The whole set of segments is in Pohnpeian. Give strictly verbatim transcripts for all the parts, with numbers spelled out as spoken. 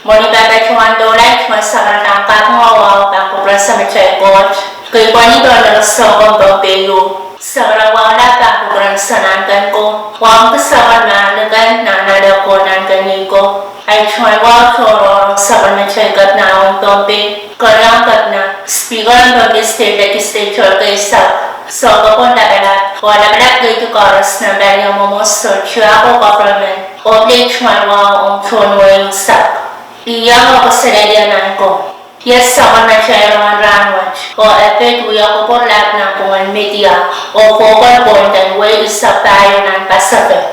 Mwohni pahpa tohn doula, I tungoal sakaradahn kaping oh wahu pahn kupwuren Samatail Koht. Kei pwohni pohn Nokesongo, Pohnpei, oh sakaradahn wahu pahn kupwuren Sounkomouro Nahnken ko, wauneki sapwellimomwi kan nan ale ko nan keniei ko. Ahi tungoal wahu tohrohr sapwellimatail Kepina en Pohnpei, Keriau Kepina, Speaker en Pohnpei State Legislature keisek, Soukohp en Lapalap, oh lapalap keidi koaros nan pali en mwomwohdiso, tiahk oh government, oh pil tungoal wahu ong tohn wehi unsek. Ih iang oh kaselehlie nan ko. Iet sapwellimatail rongen rahnwet, oh e pid wia kupwur lap nanpwungen media oh focal point en wehi unsek pahieu nan Pacific.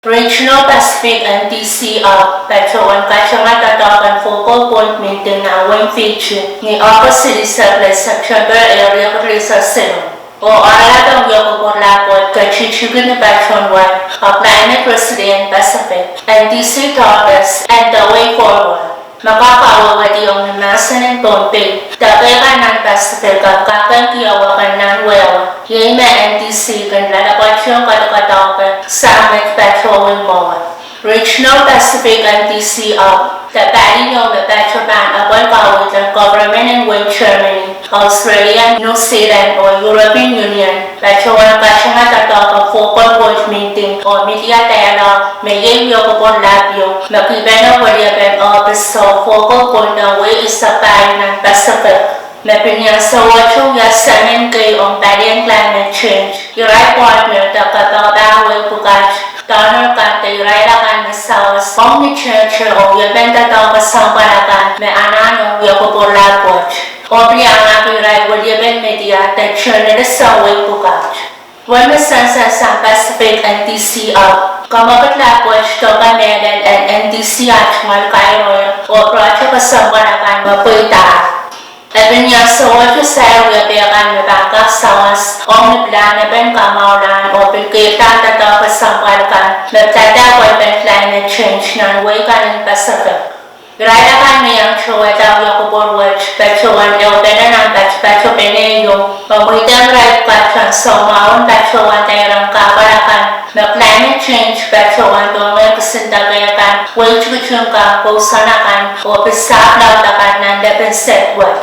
Regional Pacific N D C Hub patohwan katonga doadoahk en focal point meeting nan wehin Fiji ni August silihsek lel September riekid rieisek siluh. Oh oaralap en wia kupwur lap wet ketikihdi ni patohwan wai, Climate Resilient Pacific, N D C Targets and the Way Forward. Me kak kawehwehdiong ni mahsen en Pohnpei, de kehkan nan Pacific kak kakehnki ewe kan nan wehwe. Iei me N D C kin loalopwoatohng kadaukadaupe sang met patohwan mwowe. Regional Pacific N D C Hub, de pali ieu me patohwan apwal kaweid en government en wehin Germany, Australia, New Zealand, oh European Union, patohwan katonga doadoahk en focal point meeting oh media dialogue me iei wia kupwur lap ieu me kihpene weliepen ohpis oh focal point en wehi unsek pahieu nan Pacific. Me pil ni ansou wet wia samin kei ong palien climate change, irail partner de kapakap wehi pwukat, donor kan de irail akan me sawas ong ni tehte oh wiepen doadoahk kesempwal akan me anahne wia kupwur lap wet. Oh pil iangahki irail weliepen media de journalist en wehi pwukat. Wehi me sansal sang Pacific N D C Hub, kamwekid lap wet de kamehlel en N D C ah tungoal kairoier oh project kesempwal akan me pweidahr. E pil ni ansou wet sair wiepe kan me pahn kak sawas ong ni pilahnepen kamwahulahn oh pil keirdahn doadoahk kesempwal kan me pidada apwalipen climate change nan wehi kan en Pacific. Irail akan me iang towehda wia kupwur wet patohwan ehupene nan patopatopen ehu, me mweidohng irail pwukat en soumwahun patohwan dairen kahpwal akan me climate change patohwan dohngehr kisindek kan, wehi tikitik kan, kousoan akan, oh pil sahpw laud akan nan lepin sed wet.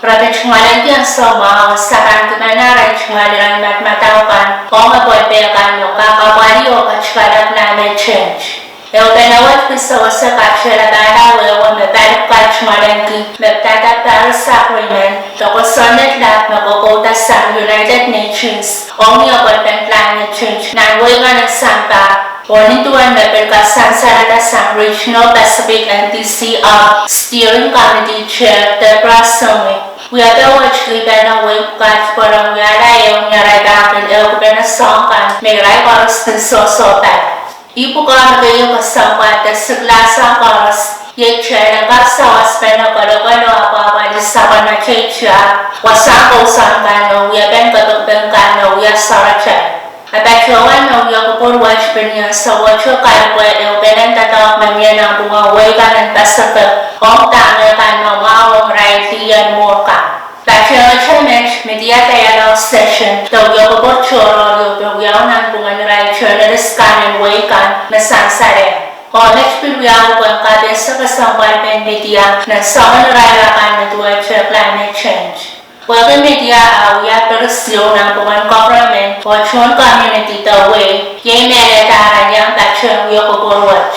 Re pil tungoal en soumwahu sang pahn kihpene arail tungoal iren madamadau kan ong apwalipe kan me kak apwalih oh katikalap climate change. Ehupene wet pil sewese katikalap wehwe me pali pwukat tungoal en kihpene me pidada Paris Agreement de kosonned lap me kokouda sang United Nations ong ni apwalipen climate change nan wehi kan en sampah. Oh ni duwen me pil kasansalada sang Regional Pacific N D C Hub Steering Committee Chair Deborah Sumi, wiepe wet kihpene wehi pwukat pwe re wiahla ehu ni arail pahn ehukipene soahng kan me irail koaros kin sohsohpai. Ih pwukoa me keieu kesempwal de siklahsang koaros, iei kitail en kak sawaspene kolokol oh apwahpwalih sapwellimatail tiahk, wasahn kousoan kan oh wiepen kapikipik kan me wia soahng atail. A patohwan me wia kupwur wet pil ni ansou wet kalipwe ehupenen doadoahk me mie nanpwungen wehi kan en Pacific ong dahme kan me mwahu ong irail lih en mour kan. Patehngete met media dialogue session de wia kupwur tohrohr ieu pil wiawi nanpwungen irail journalist kan en wehi kan me sansalehr. Oh met pil wiawi pwehn kapehse kesempwalpen media nan soangen irail akan me duwehte climate change. Pwehki media ah wia peresiou nanpwungen government oh tohn community de wehi, iei mehlel arail iang patehng wia kupwur wet.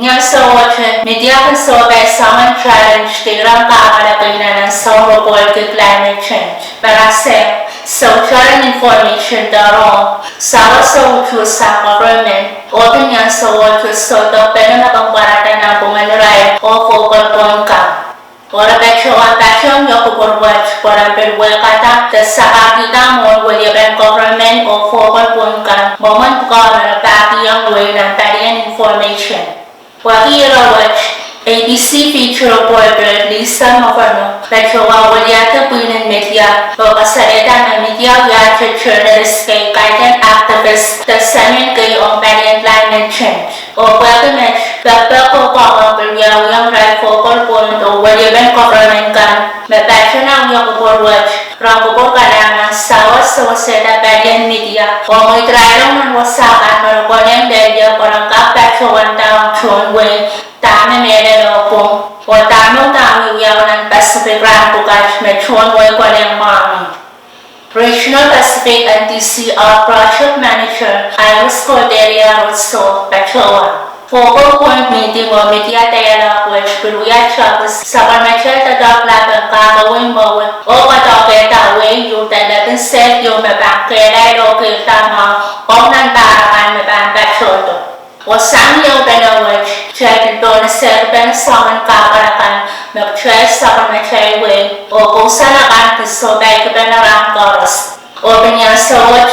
Ni ansou wet media kin sohpai soangen challenge de iren kahpwal akan nan ansou me pwoarki climate change. Perese, sohte iren information de rong, sawas oh utuht sang government, oh pil ni ansou wet sohte pene me kin pwarada nanpwungen irail oh focal point kan. Oh re patohwan patehng wia kupwur wet pwe re pil wehkada de sakahkihda mwohn weliepen government oh focal point kan mwomwen pwukoa me re pahkihong wehi nan palien information. Pwehki ire wet, A B C Fiji reporter Lisa Mokgono patohwan weliakada pwihn en media oh kasalehda me media wiahte journalist kei, kaidehn activist de samin kei ong palien climate change. Oh pwehki met, pekpek oh kawehwe wiawiong irail vocal point oh weliepen government kan me patehng wiakupwur wet, rong kupwur kalahngan, sawas sewesehda palien media oh mweidirailong nan wasa kan me re konehng lel ie pwe ren kak patohwan down tohn wehi dahme mehlel oh pwung, oh dahme udahn wiawi nan Pacific rahn pwukat me tohn wehi konehng mwahngih. Regional Pacific and D C R Project Manager Iris Cordelia Rosso patohwan, vocal point meeting oh media dialogue wet pil wia tohpis sapwellimatail doadoahk lapen kahkawei mwowe oh koadoahkehda wehi ieu de lepin sehd ieu me pahn kehlail oh keirda mwahu ong nan pahr akan me pahn patohdo. Oh sang ieu pene wet, kitail pil pohnese ripene soangen kahpwal akan me kitail sapwellimatail wehi oh kousoan akan pil sohpeikipene rahn koaros. Oh pil ni ansou wet,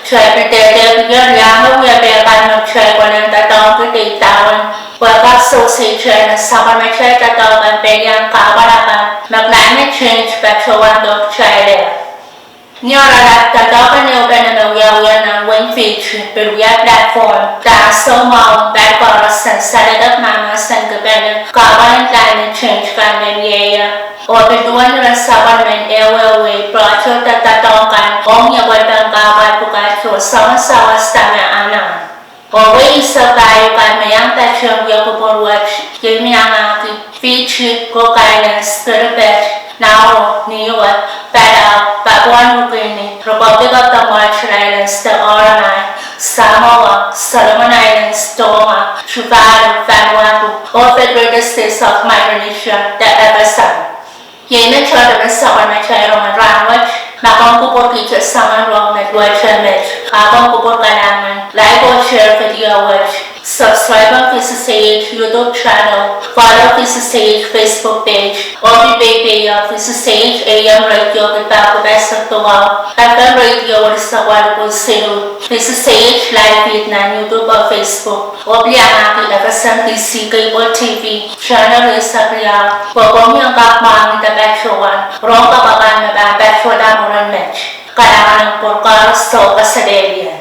kitail pil dehdehkier iang wiepe kan me kitail konehng doadoahngki de idawehn pwehki sewesei kitail nan sapwellimatail doadoahk kan pelian kahpwal akan me climate change patohwando kitailehr. Ni oaralap, doadoahk en ehupene me wiawiong nan wehin Fiji pil wia platform de ansou mwahu pali koaros en saledek mahmahsenkipene kahpwal en climate change kan me mie ie. Oh pil duwen iren sapwellimen ehuehu wehi project de doadoahk kan ong iapwelpen kahpwal pwukat oh soangen sawas dahme anahn. Oh wehi eisek pahieu kan me iang patehng wiakupwur wet, iei me iangahki Fiji, Cook Islands, Kiribati, Nauru, Niue, Palau, Papua New Guinea, Republic of the Marshall Islands, de R M I, Samoa, Solomon Islands, Tonga, Tuvalu, Vanuatu, oh Federated States of Micronesia, de F S M. Iei me tohto me sapwellimatail rong en rahn wet. Ma komw kupwurki soangen rong me duwehte met, ahpw komw kupwur kalahngan, like oh share video wet, subscribe ong V C C H YouTube channel, follow V C C H Facebook page, oh pil peipeio V C C H A M radio pil pahkupesek duwau, F M radio welisek walu pwihn siluh, V C C H live feed nan YouTube oh Facebook, oh pil iangahki F S M D C cable T V channel eisek riau, pwe komw iang kak mwahngih de patohwan rong kapakap me pahn patohda mwurin met. Kalahngan en kupwur koaros oh kaselehlie.